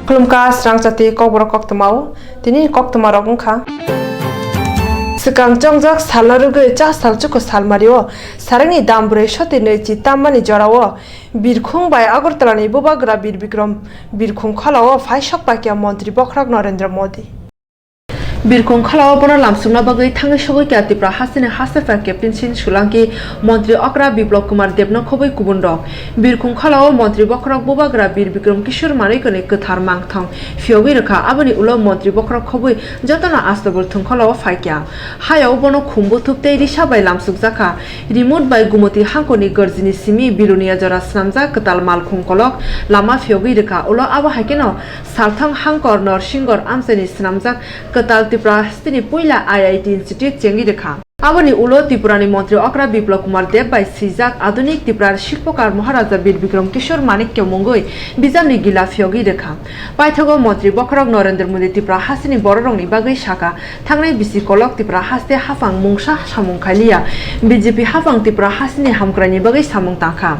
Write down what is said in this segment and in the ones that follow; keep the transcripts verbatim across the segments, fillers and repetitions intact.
Khulumkha srangchati kokborok koktwmao, tini koktwmarok wngkha. Swkang chongjak salna rwgwi cha salchukhu salmario sarangni dam brwi soti nwi chi tammani jorao Birkhung bai Agartalani Bubagra Bir Bikram Birkhung kholao phai sok paikha Montri Bokhorok Narendra Modi. Birkhung kholao bono lamsukna bagwi thangwi sogwi kha Tripura hasteni haste pha Captain Singh Solanki, Montri okra Biplab Kumar Debno khobwi kubun rok. Birkhung kholao Montri Bokhorok Bubagra Bir Bikram Kishore Manikni kwthar mangthong phiyogwi rwkha, aboni ulo Montri Bokhorok khobwi jotono Astabul thwngkholao phaikha. Hayao bono khum buthuk tei risa bai lamsukjakha. Remote bai Gumoti hangkoni gorjini simi Bilonia jora swnamjak kwtal malkhung kolok lama phiyogwi rwkha, ulo abo haikheno Salthang hangkor Norsinghor amchaini swnamjak kwtal Tripura hasteni puila I I T Institute chengwi rwkha. Aboni ulo Tripurani Montri okra Biplab Kumar Deb bai swijak adunik Tripura Shilpokar Maharaja Bir Bikram Kishore Manikya mungwi bijapni gila phiyogwi rwkha. Paithago Montri Bokhorok Narendra Modi Tripura hasteni bororokni bagwi sakha, thangnai bisi kolok Tripura haste haphang mungsa samung khailiya, B J P haphang Tripura hasteni hamkraini bagwi samung tangkha.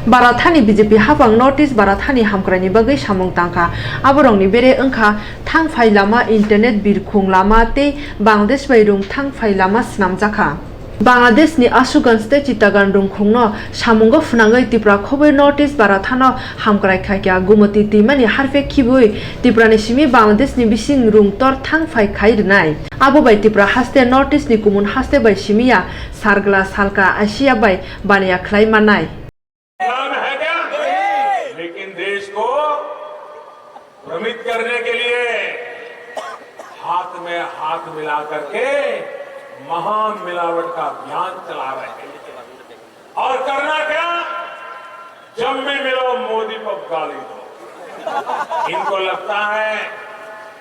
Barathani B J P haphang North East Barathani hamkraini bagwi samung tangkha. Aborokni bere wngkha thangphai lama, internet, birkhung lama tei Bangladesh bai rung thangphai lama swnamjakha. Bangladeshni Ashuganj tei Chittagong rungkhungno samungo phwnangwi Tripura khobwi North East Barathano hamkrai khaikha. Gumoti twimani harphe khibwi Tripurani simi Bangladeshni bising rung tor thangphai khai rwnai. Abo bai Tripura haste North Eastni kumun haste bai simiya, Sargla, Salka, Asia bai baniya khlai mannai. इस्लाम है क्या? लेकिन देश को भ्रमित करने के लिए हाथ में हाथ मिला करके महामिलावट का अभियान चला रहे हैं। और करना क्या? जब भी मिलो मोदी पर गाली दो। इनको लगता है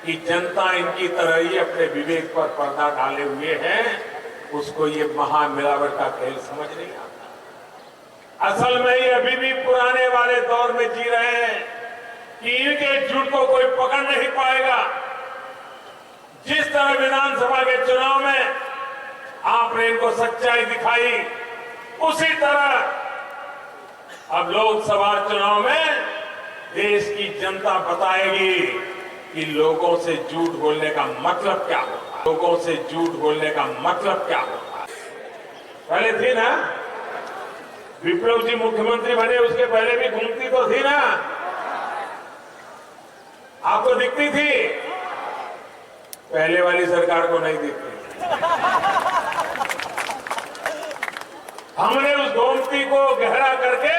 कि जनता इनकी तरह ही अपने विवेक पर पर्दा डाले हुए है, उसको ये महामिलावट का खेल समझ नहीं आता। असल में ये अभी भी पुराने वाले दौर में जी रहे हैं कि इनके झूठ को कोई पकड़ नहीं पाएगा। जिस तरह विधानसभा के चुनाव में आपने इनको सच्चाई दिखाई, उसी तरह अब लोकसभा चुनाव में देश की जनता बताएगी कि लोगों से झूठ बोलने का मतलब क्या होता है, लोगों से झूठ बोलने का मतलब क्या होता है। पहले थी ना, विप्लव जी मुख्यमंत्री बने, उसके पहले भी घूमती तो थी ना, आपको दिखती थी? पहले वाली सरकार को नहीं दिखती। हमने उस गोमती को गहरा करके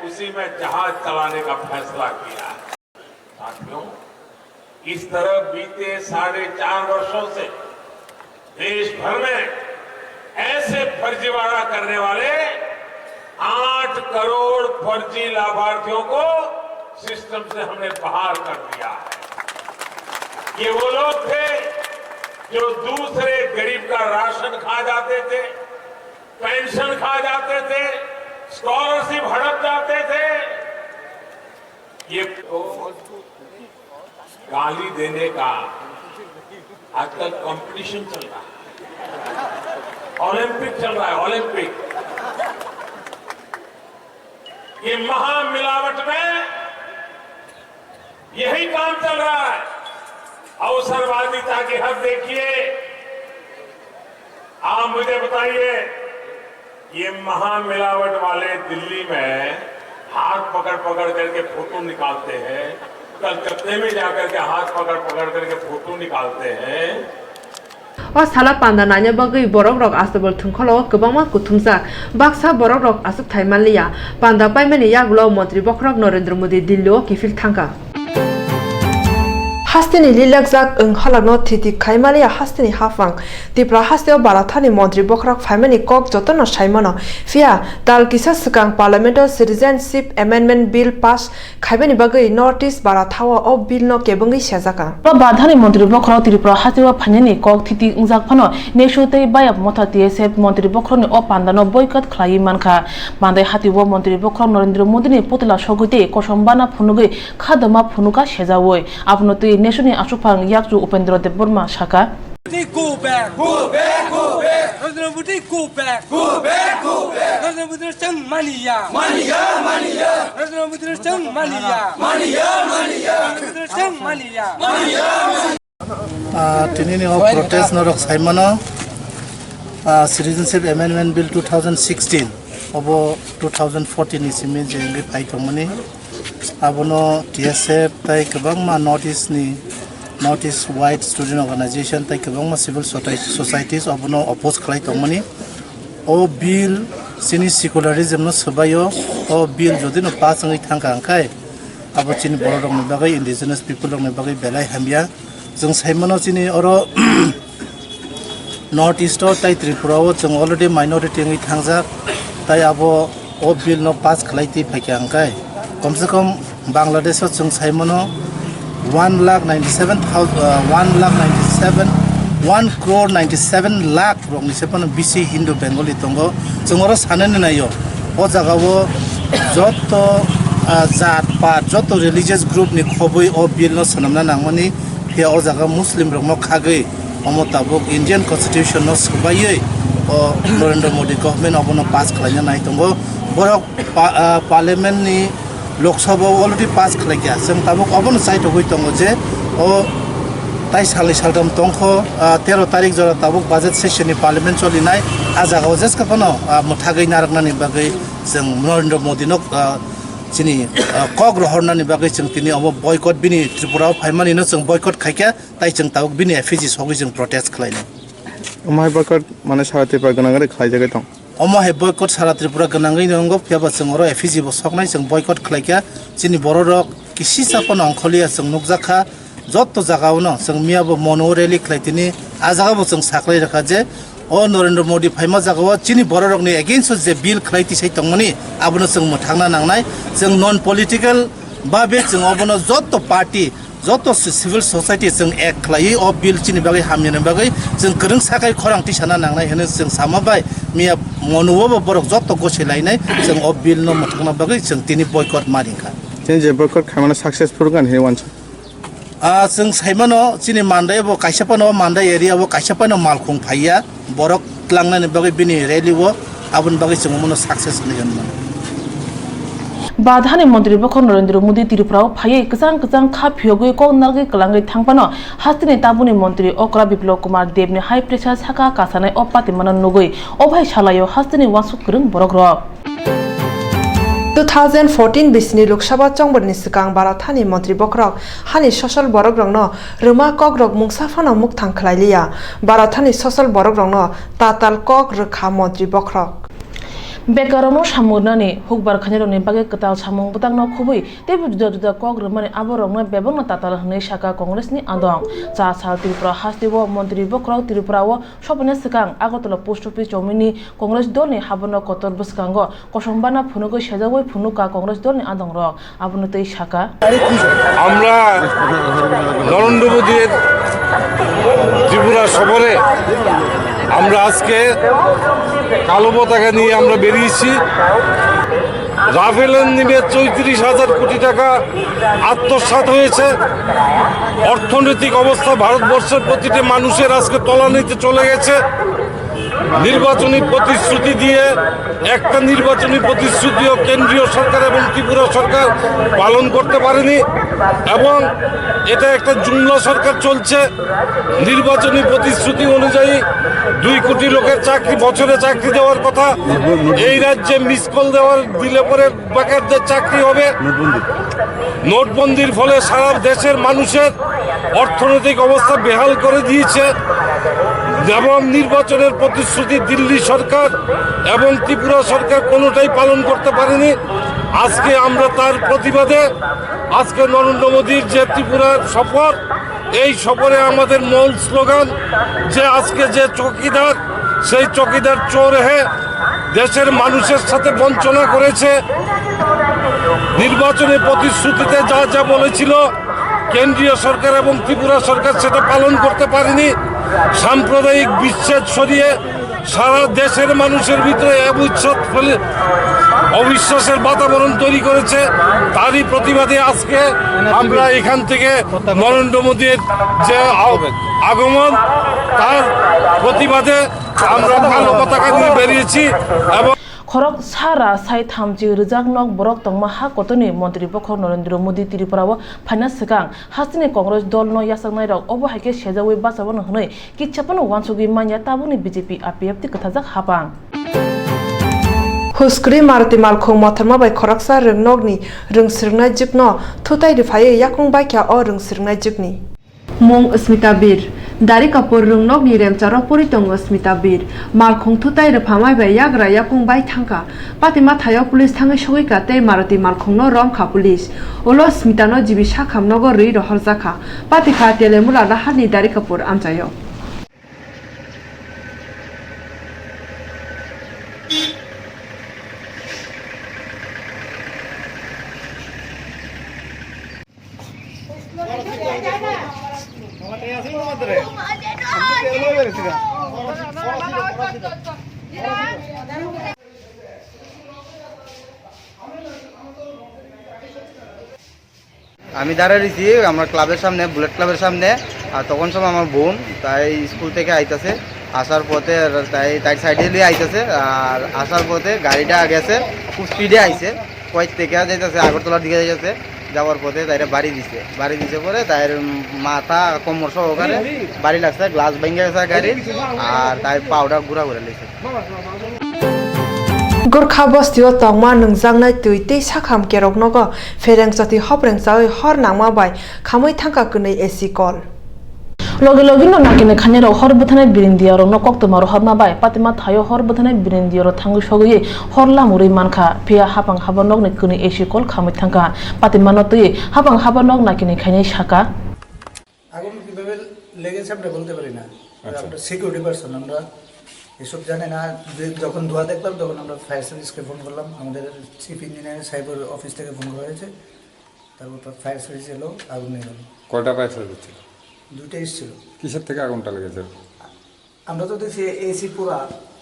उसी में जहाज चलाने का फैसला किया। साथियों, इस तरह बीते साढ़े चार वर्षों से देश भर में ऐसे फर्जीवाड़ा करने वाले आठ करोड़ फर्जी लाभार्थियों को सिस्टम से हमने बाहर कर दिया है। ये वो लोग थे जो दूसरे गरीब का राशन खा जाते थे, पेंशन खा जाते थे, स्कॉलरशिप हड़प जाते थे। ये गाली देने का आजकल कंपटीशन चल रहा है, ओलंपिक चल रहा है, ओलंपिक। ये महामिलावट में यही काम चल रहा है, अवसरवादिता की हद देखिए। आप मुझे बताइए, ये महामिलावट वाले दिल्ली में हाथ पकड़ पकड़ करके फोटो निकालते हैं, कलकत्ते में जाकर के हाथ पकड़ पकड़ करके फोटो निकालते हैं। O sala panda naina bagwi borokrok Astabul thwngkholo kwbangma kuthumjak. Baksa borokrok achukthai manliya. Panda paimani yagulo Montri Bokhorok Narendra Modi Delhi-o kiphil thangkha. Hasteni lilakjak wng halakno thiti khai maliya hasteni haphang. Tripura hasteo Barathani Montri Bokhorok phaimani kok jotono saimano. Phiya tal kisa swkang Parliament-o Citizenship Amendment Bill pass khaibani bagwi North East Barathao o bill-no kebengwi sejakha. Barathani Montri Bokhorok Tripura hasteo phainani kok thiti wngjak phano Nesu tei Bayap Motha T S F Montri Bokhorokni o pandano boycott khlaiwi mankha. Mandai hatio Montri Bokhorok Narendra Modini putla sogwi tei kosom bana phunugwi khadoma phunuka sejaui. Abono twi Nesuni aswkphang yakchu Upendra Debbarma sakha. Modi, go back. Go back, go back. Narendra Modi, go back. Go back, go back. Narendra Modi no chwng maniya. Maniya, maniya. Narendra Modi no chwng maniya. Maniya, maniya. Narendra Modi no chwng maniya. Maniya, maniya. Ah, tini ni o protest norok saimano, ah, Citizenship Amendment Bill two thousand sixteen, obo two thousand fourteen ni simi je wngwi phai tongmani. Abono T S F tai kwbangma North East ni, North East Wide Student Organization tai kwbangma civil soti-, societies abono oppose khlai tongmani. O bill chini secularism no swbaio, o bill jodi no pass wngwi thangkha hwnkhe abo chini borok rokni bagwi, indigenous people rokni bagwi belai hamya. Chwng saimano chini oro North East o tai Tripura o chwng already minority wngwi thangjak, tai abo o bill no pass khlai twi phaikha hwnkhe, komse kom Bangladesh o chwng saimano one lakh ninety seven thousand, uh, one lakh ninety seven, one crore ninety seven lakh rokni se phano bisi Hindu Bengali tongo. Chwng oro sanani naio, o jaga o joto, ah, jat pat, joto religious group ni khobwi o bill no swnamna nangmani, phiya o jaga Muslim rokno khagwi omo tabuk Indian Constitution no swbaiwi o Narendra Modi government obono pass khlaina nai tongo. Borok pa-, ah, parliament ni Lok Sabha o already pass khlaikha. Chwng tabuk obono chaithogwi tongo je o tai salni saltham tongkho, ah, tero tarik jora tabuk budget session ni parliament cholinai. Ah jaga o jeska phano, ah, mwthagwi narwknani bagwi chwng Narendra Modi no, ah, chini, ah, kok rohornani bagwi chwng tini obo boycott, bini Tripura o phaimani no chwng boycott khaikha, tai chwng tabuk bini effigy sogwi chwng protest khlainai. Omo hai boycott mane sara Tripura gwnang gwnang khlaijagwi tong. Omo hai boycott sara Tripura gwnangwi wngo, phiya ba chwng oro effigy bo soknai, chwng boycott khlaikha. Chini borok rok kisisa phano ongkhorliya chwng nukjakha. Jotto jaga o no chwng miya bo mono rally khlai tini, ah jaga bo chwng saklai rwkha je o Narendra Modi phaima jaga o chini borok rokni against o je bill khlai tisai tongmani abono chwng mwthangna nangnai. Chwng non political babe chwng obono jotto party, joto si-, civil society chwng ek khlaiwi o bill chini bagwi hamyani bagwi chwng kwrwng sakai khorang tisana nangnai hwnwi chwng sama bai miya mono bo borok jotto gosoi lainai chwng o bill no mwthangna bagwi chwng tini boycott ma ringkha. Chini je boycott khaimano successful wngkha hinwi wansuk. Ah, chwng saimano chini Mandai bo kaisa phano Mandai area o kaisa phano malkhung phaiya. Borok tlangnani bagwi bini rally o aboni bagwi chwng omono success hinwi hwnmano. Badhani Montri Bokhor Narendra Modi Tripura o phaiwi kwchang kwchang kha phiyogwi kok narwgwi kwlangwi thangphano hasteni tabukni Montri Okra Biplab Kumar Deb ni high pressure saka kasanai o patimano nugwi o bai salaio hasteni uansuk kwrwng borok rok. Two thousand fourteen bisini Lok Sabha chongbolni swkang Bharat hani montri bokhorok hani sosol borokrokno rwma kokrok mungsa phano mukthang khlai liya. Bharat hani sosol borokrokno tatal kok rwkha montri bokhorok. Bekarokno samung rwnani hukbar khainai rokni bagwi kwtal samung bwtangno khubui teibo juda juda kok rwmani abo rokno bebakno tatal hwnwi saka Congress ni adong. Cha sal Tripura hasteo montri bokhorok Tripura o sobaina swkang Agartala Post Office chowmini Congress dolni haborno kotor bwskango kosom bana phunugwi sejagwi phunukha Congress dolni adongrok. Abono tei saka. আমরা নরেন্দ্র মোদীর ত্রিপুরা সফরে আমরা আজকে কালো পতাকা নিয়ে আমরা বেরিয়েছি। রাফেল ইঞ্জিনের চৌত্রিশ হাজার কোটি টাকা আত্মসাৎ হয়েছে। অর্থনৈতিক অবস্থা ভারতবর্ষের প্রতিটি মানুষের আজকে তলানিতে চলে গেছে। নির্বাচনী প্রতিশ্রুতি দিয়ে একটা নির্বাচনী প্রতিশ্রুতিও কেন্দ্রীয় সরকার এবং ত্রিপুরা সরকার পালন করতে পারেনি এবং এটা একটা জুমলা সরকার চলছে। নির্বাচনী প্রতিশ্রুতি অনুযায়ী দুই কোটি লোকের চাকরি, বছরে চাকরি দেওয়ার কথা। এই রাজ্যে মিস কল দেওয়ার দিলে পরে বেকারদের চাকরি হবে। নোটবন্দি। নোটবন্দির ফলে সারা দেশের মানুষের অর্থনৈতিক অবস্থা বেহাল করে দিয়েছে এবং নির্বাচনের প্রতিশ্রুতি দিল্লি সরকার এবং ত্রিপুরা সরকার কোনোটাই পালন করতে পারেনি। আজকে আমরা তার প্রতিবাদে আজকে নরেন্দ্র মোদীর যে ত্রিপুরার সফর, এই সফরে আমাদের মূল স্লোগান যে আজকে যে চৌকিদার, সেই চৌকিদার চোর হে, দেশের মানুষের সাথে বঞ্চনা করেছে। নির্বাচনী প্রতিশ্রুতিতে যা যা বলেছিল কেন্দ্রীয় সরকার এবং ত্রিপুরা সরকার, সেটা পালন করতে পারেনি। সাম্প্রদায়িক বিচ্ছেদ সরিয়ে সারা দেশের মানুষের ভিতরে এক উচ্ছল ফেলে অবিশ্বাসের বাতাবরণ তৈরি করেছে। তারই প্রতিবাদে আজকে আমরা এখান থেকে নরেন্দ্র মোদীর যে আ-, আগমন, তার প্রতিবাদে আমরা কালো পতাকা নিয়ে বেরিয়েছি এবং Khorok sara sai thamchi rijak nok borok tongma ha kotorni montri bokhok Narendra Modi Tripura o phaina swkang hasteni Congress dol no yachaknai rok obo hai khe sejaui bachawano hwnwi kisa phano uansugwi manya tabukni B J P A P F T kwthajak hapang. Huskri Maruti malkhung mothorma bai khoroksa rwngnokni rwngsrwngnai jwkno thutai rwphaiwi yakung baikha o rwngsrwngnai jwkni. Mung Smita Bir. Dari Kapur rwngnokni remcharo pori tongo Smita Bir. Malkhung thutai rwphamai bai yagra yakung bai thangkha. Patima thaio police thangwi sogwikha tei Maruti malkhungno romkha police. Ulo Smitano jibi sakham nogo rwi rohorjakha. Patikha Telemula raharni Dari Kapur amchaio. আমি দাঁড়ায় রয়েছি আমার ক্লাবের সামনে, বুলেট ক্লাবের সামনে। আর তখন সময় আমার বোন তাই স্কুল থেকে আইতাছে, আসার পথে আর তাই, তাই সাইডে লিয়ে আইতাছে। আর আসার পথে গাড়িটা গেছে, খুব স্পিডে আইছে, কয়েক থেকে যাইতেছে, আগরতলার দিকে যাইতেছে। যাওয়ার পথে তাইরে বাড়ি দিছে, বাড়ি দিছে পরে তাইর মাথা কোমর সহকারে বাড়ি লাগছে, গ্লাস ভেঙে গেছে গাড়ির, আর তাই পাউডার গুঁড়া করে লেগেছে। Gorkha bostio tongma nwngjaknai twi tei sakham keroknogo phereng choti hopreng chaui hor nangma bai khamwi thangkha kwnwi A C kol. Logi logi no nakini khainai rok hor bwthanai birindia rok no koktwma rohorma bai patima thaio hor bwthanai birindia rok thangwi sogwi hor lamurwi mankha, phiya hapang haba nokni kwnwi A C kol khamwi thangkha. Patima no twi hapang haba nok nakini khainai saka. আগুন কিভাবে লেগেছে আমরা বলতে পারি না। আচ্ছা। আমরা security person, আমরা এসব জানি না। যে যখন ধোঁয়া দেখলাম তখন আমরা ফায়ার সার্ভিসকে ফোন করলাম, আমাদের চিফ ইঞ্জিনিয়ার সাহেবের অফিস থেকে ফোন করা হয়েছে, তারপর তো ফায়ার সার্ভিস এলো, আগুন নিয়ে গেল। কয়টা ফায়ার সার্ভিস ছিল? দুইটা এসেছিল। কিসের থেকে আগুনটা লেগেছে? আমরা তো দেখছি এসি পুরা,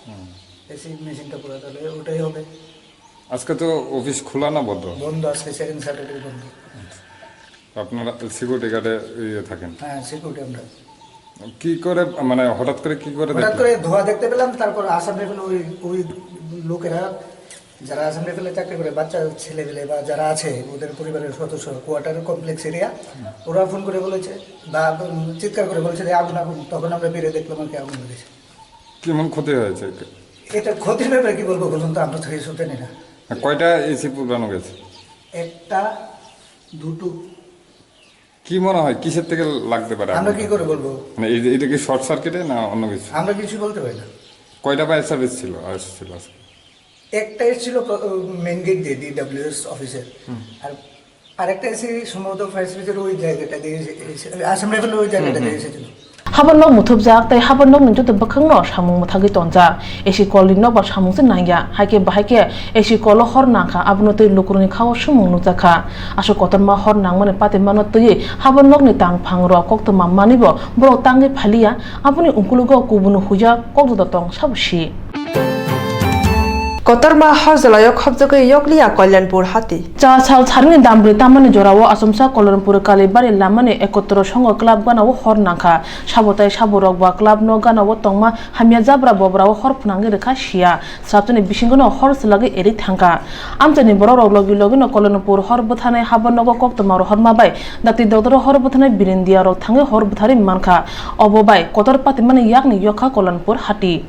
হুম। এসি মেশিনটা পুরা, তাহলে ওটাই হবে। আজকে তো অফিস খোলা না বন্ধ? বন্ধ, আজকে সেকেন্ড স্যাটারডে বন্ধ। আচ্ছা। আপনারা সিকিউরিটি গার্ডে ইয়ে থাকেন? হ্যাঁ, সিকিউরিটি আমরা। কি করে, মানে, হঠাৎ করে কি করে হঠাৎ দেখলেন? করে ধোঁয়া দেখতে পেলাম, তারপর আসাম রাইফেল ওই, ওই লোকেরা যারা আসাম রাইফেলে চাকরি করে, বাচ্চা ছেলেপেলে বা যারা আছে, ওদের পরিবারের সদস্য, কোয়ার্টার কমপ্লেক্স এরিয়া, হুম। ওরা ফোন করে বলেছে, বা, উম, চিৎকার করে বলেছে যে, "আগুন, আগুন।" তখন আমরা বেরিয়ে দেখলাম আর কি আগুন লেগেছে। কেমন ক্ষতি হয়েছে? এটা ক্ষতির ব্যাপারে কি বলবো বলুন তো, আমরা তো এইসব জানি না। আর কয়টা এসি পুরানো গেছে? একটা, দুটো। কি মনে হয়, কিসের থেকে লাগতে পারে আমরা আগুনটা? কি করে বলবো? মানে, এই যে, এটা কি শর্ট সার্কিটে না অন্য কিছু? আমরা কিছু বলতে পারি না। কয়টা ফায়ার সার্ভিস ছিল, আসছিল আজকে? একটা এসেছিল প্র-, মেইন গেট দিয়ে, ডিডব্লিউএস অফিসের। হুম। আর আরেকটা এসে সম্ভবত ফায়ার সার্ভিসের ওই জায়গাটা দিয়ে এসে-, এসে-, আসাম রাইফেলের ওই জায়গাটা হুম, দিয়ে হুম। এসেছিল। Haban nok muthupjak tei haban nokni joto bwkhakno samung mwthagwi tonjak. A C kolni nokbar samung se nangya. Hai khe bahai khe A C kolo hor nangkha, abono twi lukurokni khao swngmung nukjakha. Aswk kotorma hor nangmani patimano twiwi haban nokni tangphangrok koktwma manwibo borok tangwi phaliya. Aboni ukologo kubun huya kokjoda tong sabo si. Kotorma hor jelaio khopjagwi yokliya Kalyanpur hati. Cha sal sarini dambrwi tamani jorao achomsa Kalyanpur Kalibari lamani ekotro songo club ganao hor nangkha. Sabo tai sabo rok ba club no ganao tongma hamya jabra bobrao hor phwnangwi rwkha siya. Swrapchani bisingono hor swlagwi eri thangkha. Amchaini borok rok logi logino Kalyanpur hor bwthanai habo nogo koktwma rohorma bai dati dodoro hor bwthanai birindia rok thangwi hor bwtharwi mankha. Obo bai kotor patimani yakni yokha Kalyanpur hati.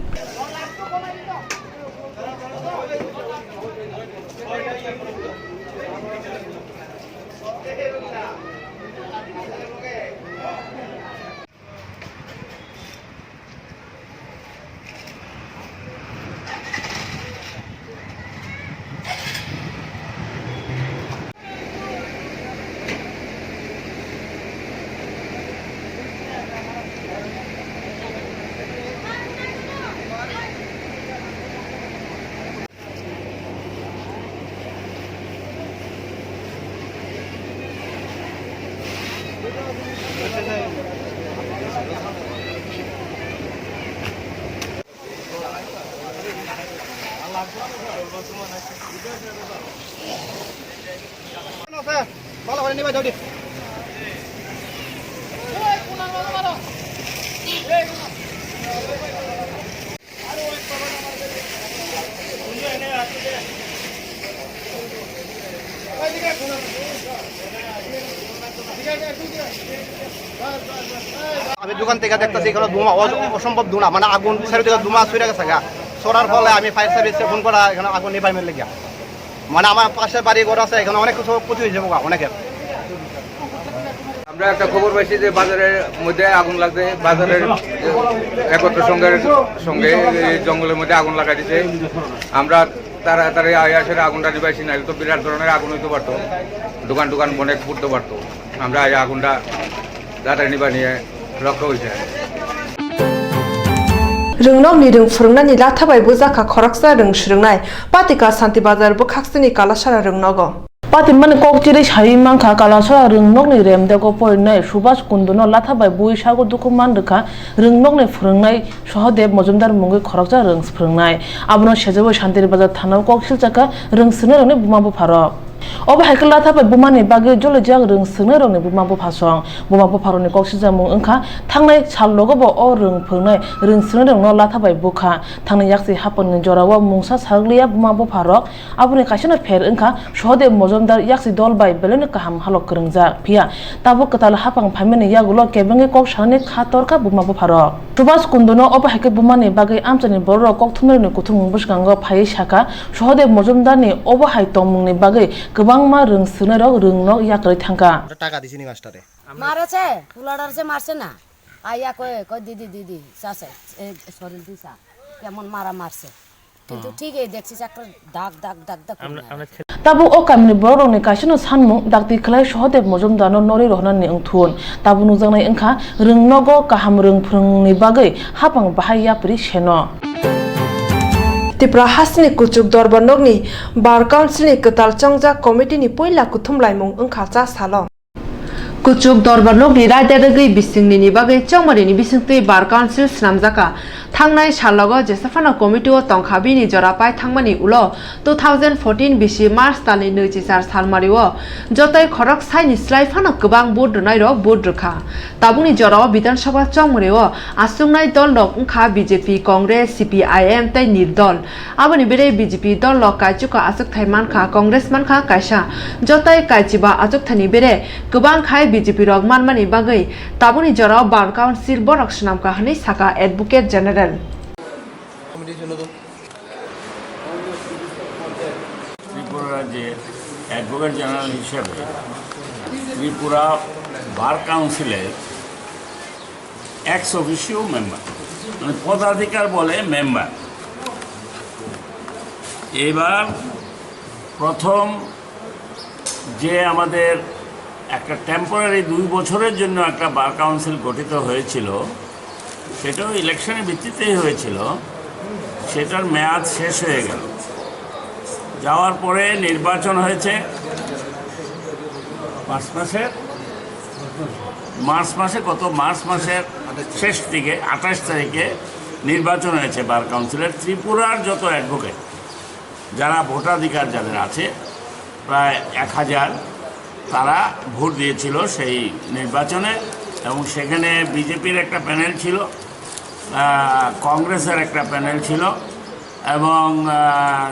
আমি দোকান থেকে দেখতেছি এখানে ধোঁয়া, অ-, অসম্ভব ধোঁয়া, মানে আগুন চারিদিকে ধোঁয়া ছড়ে গেছে গা। ছড়ার ফলে আমি ফায়ার সার্ভিসে ফোন করা, এখানে আগুন নিভাইবার লাগিয়া। মানে আমার পাশে বাড়ি ঘর আছে, এখানে অনেক কিছু ক্ষতি হয়ে যাবো গা, অনেকের। আমরা একটা খবর পাইছি যে বাজারের মধ্যে আগুন লাগছে, বাজারের একত্র সংঘের সঙ্গে এই জঙ্গলের মধ্যে আগুন লাগাই দিছে। আমরা তাড়াতাড়ি আয়া সেটা আগুনটা নিবাইছি, নাহলে তো বিরাট ধরনের আগুন হইতে পারতো, দোকান টোকান অনেক পুড়তে পারতো। আমরা এই আগুনটা তাড়াতাড়ি নিবা নিয়ে রক্ষা হয়েছে। Rwngnokni rwng phwrwngnani latha bai bujak kha khoroksa rwng swrwngnai. Patika Santi Bazar bwkhaksini Kalasara rwngnogo. Patimani kok chirwi sawi mankha, Kalasara rwngnokni remdego porinai Subhas Kunduno latha bai bui sago dukhu man rwkha rwngnokni phwrwngnai Sohodev Mojumdar mungwi khoroksa rwng phwrwngnai. Abono sejawi Santir Bazar thanao kok silchakha rwng swrwngnairokni buma bupharok. Obo hai khe latha bai bumani bagwi jolijak rwng swrwngnairokni buma buphasong. Buma bupharokni kok silchakmung wngkha, thangnai salrogo bo o rwng phwrwngnai rwng swrwngnairokno latha bai bukha. Thangni yaksi hapangni jorao mungsa sarwkliya buma bupharok. Aboni kaisano pher wngkha Sohodev Mojumdar yaksi dol bai belai no kaham halok kwrwngjak. Phiya tabuk kwtal hapang phaimani yagulo kebengwi kok sanani kha torkha buma bupharok. Subhas Kunduno obo hai khe bumani bagwi amchaini bororok kok thumnairokni kuthumung bwskango phaiwi sakha, Sohodev Mojumdarni obo hai tongmungni bagwi kwbangma rwng swrwngnairok rwng nok yakarwi thangkha. ওটা টাকা দিছি নি মাস্টারে? মারেছে, পোলাটার যে মারছে না। আইয়া কয়, কয়, "দিদি, দিদি, চাচা, এ, শরীর দিছা, কেমন মারা মারছে?" কিন্তু ঠিক এই দেখছিস একটা দাগ, দাগ, দাগ, দাগ করে মারা। Tabuk o kamini borokrokni kaisano sanmung dakti khlai Sohodev Mojumdarno norwi rohornani wngthun. Tabuk nukjaknai wngkha rwngnogo kaham rwng phwrwngni bagwi hapang bahai yapri seno. Tripura hasteni kuchuk dorbar nokni Bar Councilni kwtal chongjak committeeni puila kuthum laimung wngkha cha salo. Kuchuk dorbar nokni raida rwgwi bisingni ni bagwi chongmarini bisingtwi Bar Council swnamjakha. Thangnai salogo jesa phano committee o tongkha bini jora pai thangmani ulo two thousand fourteen bisi March talni nwichichar salmario jotoi khorok saini slai phano kwbang vote rwnairok vote rwkha. Tabukni jorao Bidhan Sabha chongmario aswknai dolrok wngkha B J P, Congress, C P I M tei Nirdol. Aboni bere B J P dol rok kaichukha achukthai mankha, Congress mankha kaisa. Jotoi kaichiba achukthani bere kwbang khai B J P rok manmani bagwi tabukni jorao Bar Council borok swnamkha hwnwi sakha Advocate General. Tripura রাজ্যের advocate general হিসেবে ত্রিপুরা বার কাউন্সিলের x officio member, মানে পদাধিকার বলে মেম্বার। এবার প্রথম যে আমাদের একটা টেম্পোরারি দুই বছরের জন্য একটা বার কাউন্সিল গঠিত হয়েছিল, সেটাও ইলেকশনের ভিত্তিতেই হয়েছিল, সেটার মেয়াদ শেষ হয়ে গেল। যাওয়ার পরে নির্বাচন হয়েছে মার্চ মাসের, মার্চ মাসে, গত মার্চ মাসের শেষ দিকে আঠাশ তারিখে নির্বাচন হয়েছে বার কাউন্সিলের। ত্রিপুরার যত অ্যাডভোকেট, যারা ভোটাধিকার যাদের আছে, প্রায় এক হাজার, তারা ভোট দিয়েছিল সেই নির্বাচনে। এবং সেখানে বিজেপির একটা প্যানেল ছিল, আহ, কংগ্রেসের একটা প্যানেল ছিল এবং, আহ,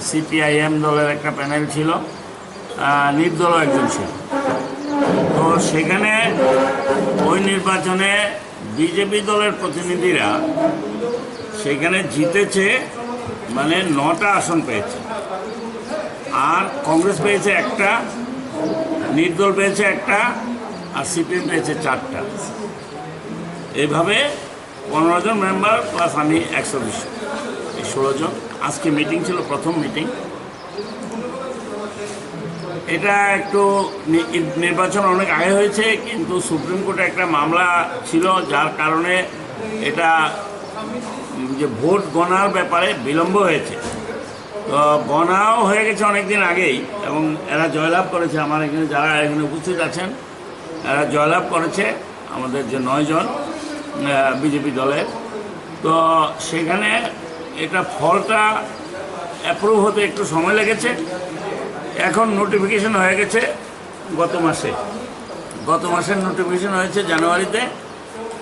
সিপিআইএম দলের একটা প্যানেল ছিল, আহ, নির্দলও একজন ছিল। তো সেখানে ওই নির্বাচনে বিজেপি দলের প্রতিনিধিরা সেখানে জিতেছে, মানে নটা আসন পেয়েছে, আর কংগ্রেস পেয়েছে একটা, নির্দল পেয়েছে একটা, আর সিপিএম পেয়েছে চারটা। এইভাবে পনেরো জন মেম্বার প্লাস আমি একশো বিশ, এই ষোলো জন। আজকে মিটিং ছিল, প্রথম মিটিং। এটা একটু নি-, নির্বাচন অনেক আগে হয়েছে, কিন্তু সুপ্রিম কোর্টে একটা মামলা ছিল, যার কারণে এটা, উম, যে ভোট গণার ব্যাপারে বিলম্ব হয়েছে। তো গণাও হয়ে গেছে অনেক দিন আগেই, এবং এরা জয়লাভ করেছে। আমার এখানে যারা এখানে উপস্থিত আছেন, এরা জয়লাভ করেছে, আমাদের যে নয় জন, আহ, বিজেপি দলের। তো সেখানে এটা ফলটা অ্যাপ্রুভ হতে একটু সময় লেগেছে। এখন নোটিফিকেশন হয়ে গেছে গত মাসে, গত মাসের নোটিফিকেশন হয়েছে জানুয়ারিতে।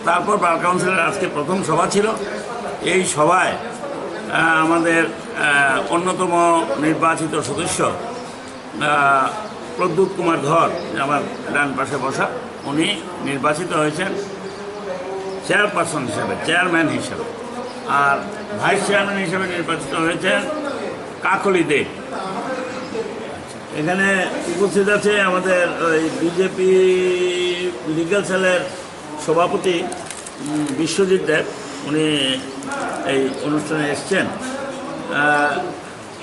তারপর বার কাউন্সিলের আজকে প্রথম সভা ছিল। এই সভায় আহ, আমাদের আহ, অন্যতম নির্বাচিত সদস্য আহ, প্রদ্যুৎ কুমার ধর, যে আমার ডান পাশে বসা, উনি নির্বাচিত হয়েছেন চেয়ারপারসন হিসেবে, চেয়ারম্যান হিসেবে। আর ভাইস চেয়ারম্যান হিসেবে নির্বাচিত হয়েছেন কাকলি দে। এখানে উপস্থিত আছে আমাদের ওই বিজেপি লিগ্যাল সেলের সভাপতি, উম, বিশ্বজিৎ দেব, উনি এই অনুষ্ঠানে এসছেন। আহ,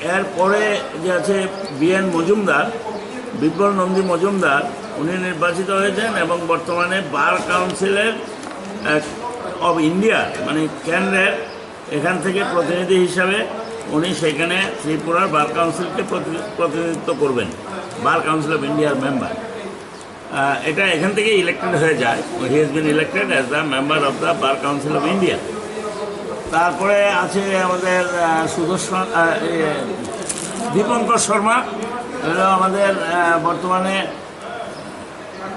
এরপরে যে আছে বি এন মজুমদার, বিপ্লব নন্দী মজুমদার, উনি নির্বাচিত হয়েছেন এবং বর্তমানে বার কাউন্সিলের অফ ইন্ডিয়া, মানে কেন্দ্রের, এখান থেকে প্রতিনিধি হিসাবে উনি সেখানে ত্রিপুরার বার কাউন্সিলকে প্রতি- প্রতিনিধিত্ব করবেন, বার কাউন্সিল অফ ইন্ডিয়ার মেম্বার। আহ, এটা এখান থেকে ইলেক্টেড হয়ে যায়। He has been elected as the member of the Bar Council of India. তারপরে আছে আমাদের আহ, সুদর্শন আহ, এ, দীপঙ্কর শর্মা, হলো আমাদের আহ, বর্তমানে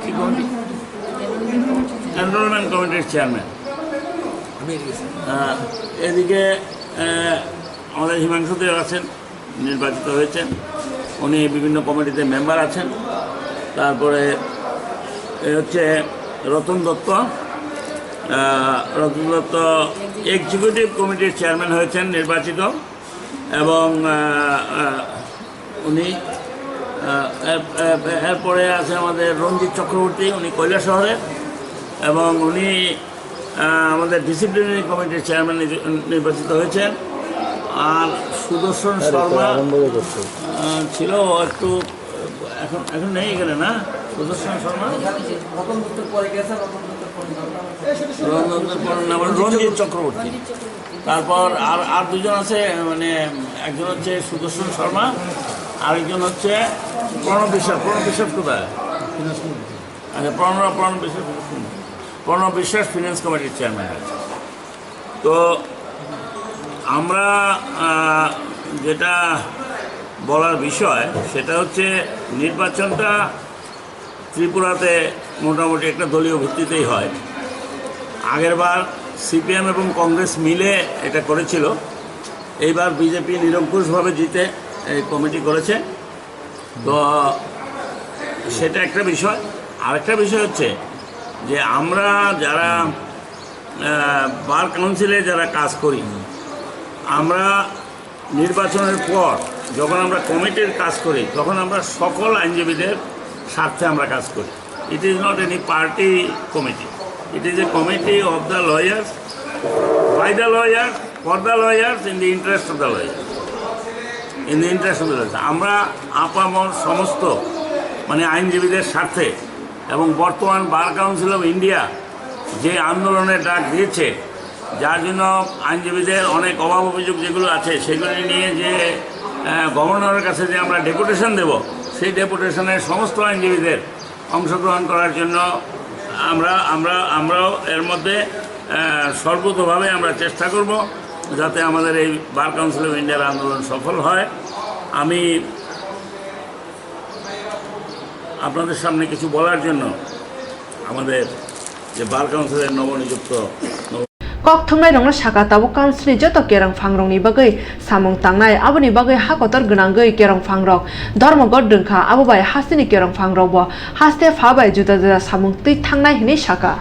কি কমিটি, এনরোলমেন্ট কমিটির চেয়ারম্যান। এদিকে আহ, আমাদের হিমাংশু দেব আছেন, নির্বাচিত হয়েছেন। উনি বিভিন্ন কমিটিতে মেম্বার আছেন। তারপরে এ হচ্ছে রতন দত্ত, আহ, রতন দত্ত এক্সিকিউটিভ কমিটির চেয়ারম্যান হয়েছেন নির্বাচিত। এবং আহ, আহ, উনি আহ, এর- এর- এরপরে আছে আমাদের রঞ্জিত চক্রবর্তী, উনি কৈলাসহরের। এবং উনি আহ, আমাদের ডিসিপ্লিনারি কমিটির চেয়ারম্যান নির্বাচিত হয়েছেন। আর সুদর্শন শর্মা আহ, ছিল, ও একটু এখন এখন নেই এখানে, না? সুদর্শন শর্মা। রতন দত্তর পরে গেছে, রতন দত্তর পরে গেছে। রতন দত্তর পরে নাম হলো রঞ্জিত চক্রবর্তী। তারপর আর আর দুজন আছে, মানে একজন হচ্ছে সুদর্শন শর্মা, আরেকজন হচ্ছে প্রণব বিশ্বাস। প্রণব বিশ্বাস কোথায়? আচ্ছা, প্রণব প্রণব বিশ্বাস প্রণব বিশ্বাস ফিনান্স কমিটির চেয়ারম্যান আছে। তো আমরা আহ, যেটা বলার বিষয়, সেটা হচ্ছে নির্বাচনটা ত্রিপুরাতে মোটামুটি একটা দলীয় ভিত্তিতেই হয়। আগেরবার সিপিএম এবং কংগ্রেস মিলে এটা করেছিল, এইবার বিজেপি নিরঙ্কুশভাবে জিতে এই কমিটি করেছে। তো সেটা একটা বিষয়। আরেকটা বিষয় হচ্ছে যে আমরা যারা আহ, বার কাউন্সিলে যারা কাজ করি, আমরা নির্বাচনের পর যখন আমরা কমিটির কাজ করি, তখন আমরা সকল আইনজীবীদের স্বার্থে আমরা কাজ করি। It is not any party committee, it is a committee of the lawyers, by the lawyers, for the lawyers, in the interest of the lawyers, in the interest of the lawyers. আমরা আপামর সমস্ত, মানে, আইনজীবীদের স্বার্থে এবং বর্তমান bar council of India যে আন্দোলনের ডাক দিয়েছে, যার জন্য আইনজীবীদের অনেক অভাব অভিযোগ যেগুলো আছে, সেগুলি নিয়ে যে আহ, গভর্নরের কাছে যে আমরা ডেপুটেশন দেব, সেই ডেপুটেশনের সমস্ত আইনজীবীদের অংশগ্রহণ করার জন্য আমরা আমরা আমরাও এর মধ্যে আহ, সর্বতোভাবে আমরা চেষ্টা করব, যাতে আমাদের এই বার কাউন্সিল অফ ইন্ডিয়ার আন্দোলন সফল হয়। আমি আপনাদের সামনে কিছু বলার জন্য আমাদের যে বার কাউন্সিলের নবনিযুক্ত নব- Kok thumnai rokno saka, tabuk council ni joto kerong phang rokni bagwi samung tangnai, aboni bagwi ha kotor gwnangwi kerong phang rok dhormogot rwngkha, abo bai hasteni kerong phang rok bo haste pha bai juda juda samung twi thangnai hinwi saka.